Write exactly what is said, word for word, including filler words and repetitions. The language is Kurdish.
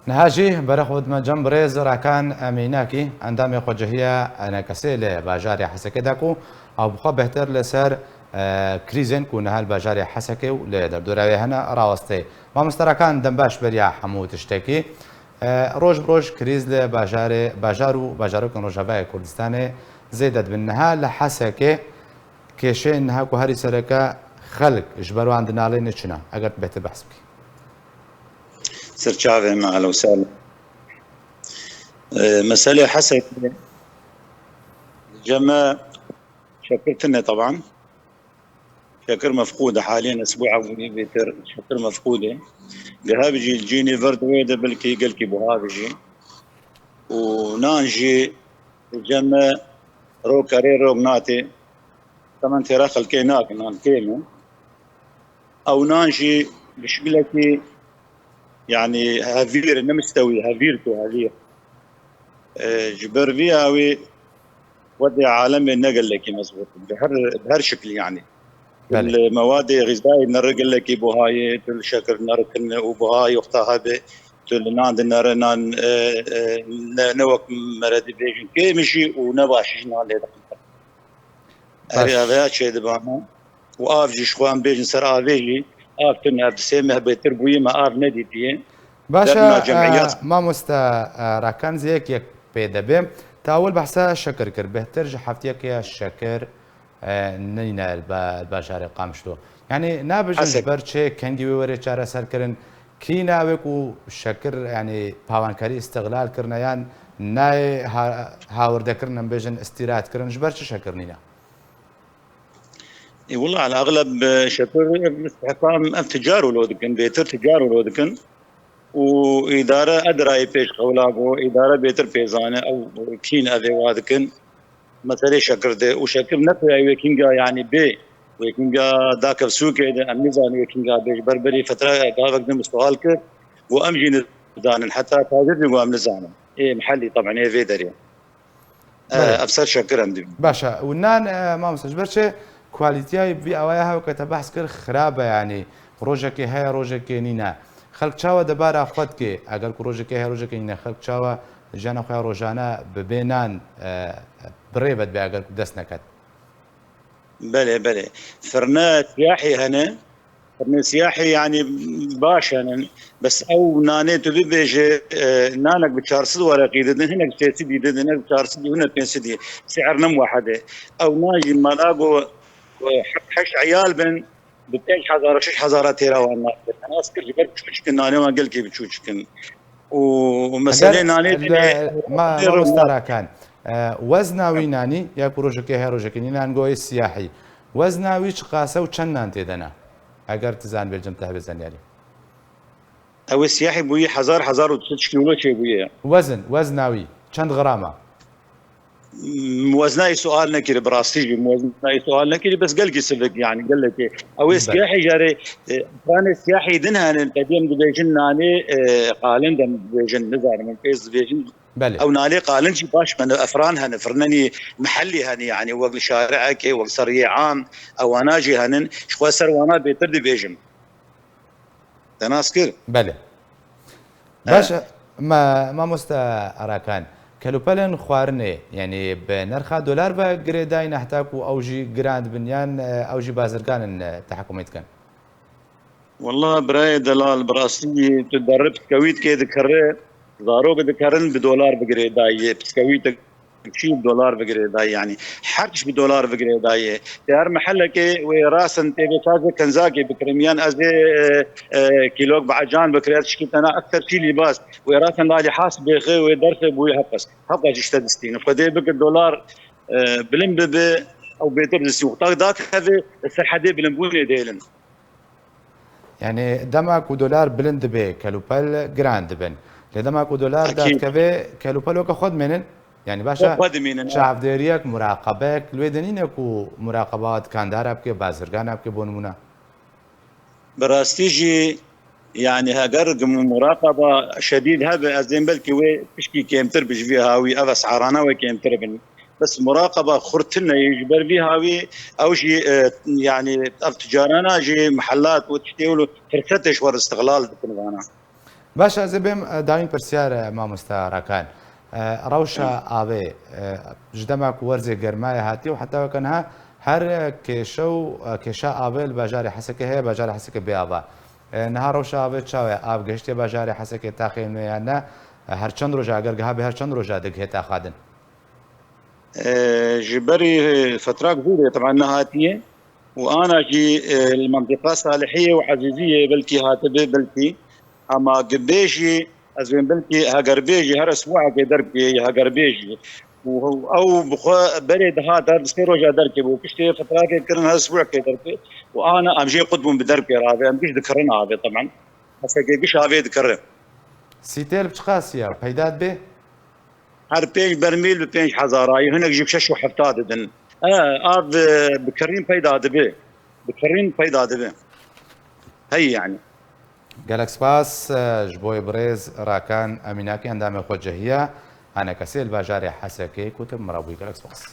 Niha jî berê xwe dime cem birêz Rakan Emînakî, endamê xwecihiya ENKSê li bajarê Hesekê de ku ew bi xwe bêhtir li ser, e, krîzên ku niha li bajarê Hesekê û li derdora wê hene rawestê. Mamoste Rakan, dem baş beriya hemû tiştekî. E, roj bi roj krîz li bajarê, bajar û bajarokên Rojavayê Kurdistanê zêde dibin. Niha li Hesekê kêşeyên niha ku herî sereke xelk ji ber wan dinalê ne çi ne? Eger tu bêhtir behs bikî. Ser çavê me, ehlen we sehlen. E, meselê Hesekê, cem me Şekir tune teban. Şekir mefqûd e, haliyên esbû evî bêtir Şekir mefqûd e. Giha bijî li cînî vir di wê de belkî gelkî buha bijî. Û nan jî cem me rok erê rok natê. Temen têra xelkê nakin, nan kêm e. Ew nan jî bi şiklekî, yanî hevîr, ne mistewî, hevîr ku hevîr. E, ji ber vî awî wedê alemê ne gelekî mezbût. Bi her, bi her şiklî yanî. Belê. Li mewadê xîzayî nere gelekî buhayê, tu li şekir nerikin û buhayê wexta hebe, tu li nan dinere nan, e, e, ne, ne wek mere dibêjin kêm jî û ne baş jî nan lê diqin. Erê, baş. Aveya çêdibana. Û av jî ji xwe em bêjin ser avê jî, av tune, ev di sê meh bêtir bûyî me av nedîtiye. Baş e, derna cemiyet. E, mamoste, e, Rakan zê yek yek pê de bê. Te awil behsa şekir kir. Bêhtir ji heftiyek ya şekir, e, nîne li ba-, li bajarê Qamişlo. Yanî nabêjin ji ber çi kengî wê were çareserkirin? Kî nayê ku şekir, yanî pawankarî îstixlal kirine yan nayê ha-, hawirde kirin, em bêjin îstîrat kirin, ji ber çi şekir nîne? Ê, wela, el-exleb, e, şekir, ev istihkam, ev ticar wilo dikin, bêtir ticar wilo dikin. Û îdare edirayê pêş xewla bû, îdare bêtir pê zane, ew kîn ev ê wa dikin. Meselê şekir de, û şekir ne ku ew wê kînga, yanî bê, wê kînga dakev sûkê de, em nizanin wê kînga bê, ji ber berî fetre gavek din sual kir, û em jî nizanin, heta tazê jî em nizanin. Ê mihellî, teben ê vê derê. E, belê. Ev ser şekir em dibînin. Baş e. Û nan, e, mamoste, ji ber çi kualîtiya vî awaya hew ke te behs kir xirab e, yanî rojekê heye, rojekê nîne. Xelk çawa debara xwe dike? Eger ku rojekê heye, rojekê nîne, xelk çawa jiyana xwe ya rojane bi bê nan, e, bi rê ve dibe eger ku dest neket? Belê, belê. Firne siyahî hene. Firnê siyahî, yanî, baş henin. Bes ew nanê tu bibêje, e, nanek bi çar sed wereqî didin, hinek sê sedî didin, hinek bi çar sedî, hinek pênc sedî. Sîer ne muwehedê. Ew nan jî mala ku, e, heft heşt eyal bin, bi pênc hezar, şeş hezara têra wan nakin. Nas kir ji ber çûçik in, nanê wan gelkî bi çûçik in. Û, û meselê nanê le, dinê, ma, dinê mamoste rewna. Rakan, e, wezna wî nanî, ya ku rojekê her rojekê nînan goyê siyahî. Wezna wî çiqas e û çend nan tê de ne? Eger tu zanibê, cem te hebe zanyarî. Ew ê siyahî bûyî hezar, hezar û du sed kîlo çêbûye. Wezin, wezna wî çend gram e? Muweznayê sual nekirî, bi rastî jî muweznayê sual nekirî, bes gelkî sivik, yanî gelekê. Ew ê siyahî jarê, e, efranê siyahî din henin, qedî em dibêjin nanê, e, qalin de em dibêjin, nizanim, em pêz dibêjin. Belê. Ew nanê qalin jî baş me, efran hene, firnenî mihellî hene, yanî wek li şari'ekê, wek seriyê am, ewana jî henin, ji xwe ser wana bêtir dibêjim. Te nas kir? Belê. E. Baş, ma-, mamoste Arakan, kelûpelên xwarinê, yanî bi nirxa dolar ve girêdayî ne heta ku ew jî giran dibin, yan, e, ew jî bazirgan in, e, tehekûmê dikin? Wela birayê delal, bi rastî tu derri piskewî dikê dikere, zarok dikerin bi dolar bi girêdayî, piskewî te çî bi dolar bi girêdayî, yanî her tişt bi dolar bi girêdayî. Tê her mehellekê wê rasin tê vê sazê kenzakê bikirim, yan ez ê, e, e, kîlok bi ecan bikir, ez tişkî tena ekser çî lîbas. Wê rasin lalî has bêxê, wê derxê bûyî hepes. Hepes işte distînin. Xwedê bikir dolar, e, bilind bibe, ew bêtir distîn. Wexta dakeve, serhedê bilindbûnê dêlin. Yanî dema ku dolar bilind dibe, kelûpel giran dibin. Lê dema ku dolar Ekîd. Dadikeve, kelûpel weke xwe dimênin. Yanî baş e, xwe dimînin, çavdêriyek, muraqebeyek li wê de nîne ku muraqeba dikandara bike, bazirgana bike, bo nimûne? Bi rastî jî, yanî heger muraqeba şedîd hebe, ez ên belkî wê tişkî kêmtir bi ji vî hawî, ev esarana wê kêmtir bin. Bes muraqeba xurt tune ye, ji ber vî hawî ew jî, e, yanî ev ticarana jî mihelat û tiştê wilo firsetê ji xwe re îstixlal dikin vana. Baş, ez ê bêm, e, dawîn pirsyar, e, mamosta Rakan. E, rewşa avê, e, ji dema ku werzê germayê hatiye û heta weke niha her kêşe û, e, kêşa avê li bajarê Hesekê heye, bajarê Hesekê bê ava. E, niha rewşa avê çawa ye? Av gehiştiye bajarê Hesekê taxê nû yan ne? E, her çend roja, eger giha bê, her çend roja digihê taxa din? E, ji berî, e, fetrak zû de, teban nehatiye û ana jî, e, li mentiqa Salihiyê û Ezîziyê belkî hatibe, belkî. Ama gi bê jî, ez ê belkî heger bê jî her esbuekê derkê, heger bê jî. Û ew bi xwe berê dihat her sê roja derkê bû. Piştê fetrakê kirin her esbuekê derkê. Û ana em jê qut bûn bi derkê re avê. Em giş dikirin avê, teban. Hesekê giş avê dikirin. Sîtêl bi çiqas ya? Peyda dibe? Her pênc bermîl bi pênc hezar ayî, hinek jî bi şeş û hefta didin. E, av, e, bi kirîn peyda dibe. Bi kirîn peyda dibe. Hey yani. Gelek spas, e, ji bo birêz Rakan Emînakî endamê xwe cehiya. Hanekesê li bajarê Hesekê ku tu min re bûyî. Gelek spas.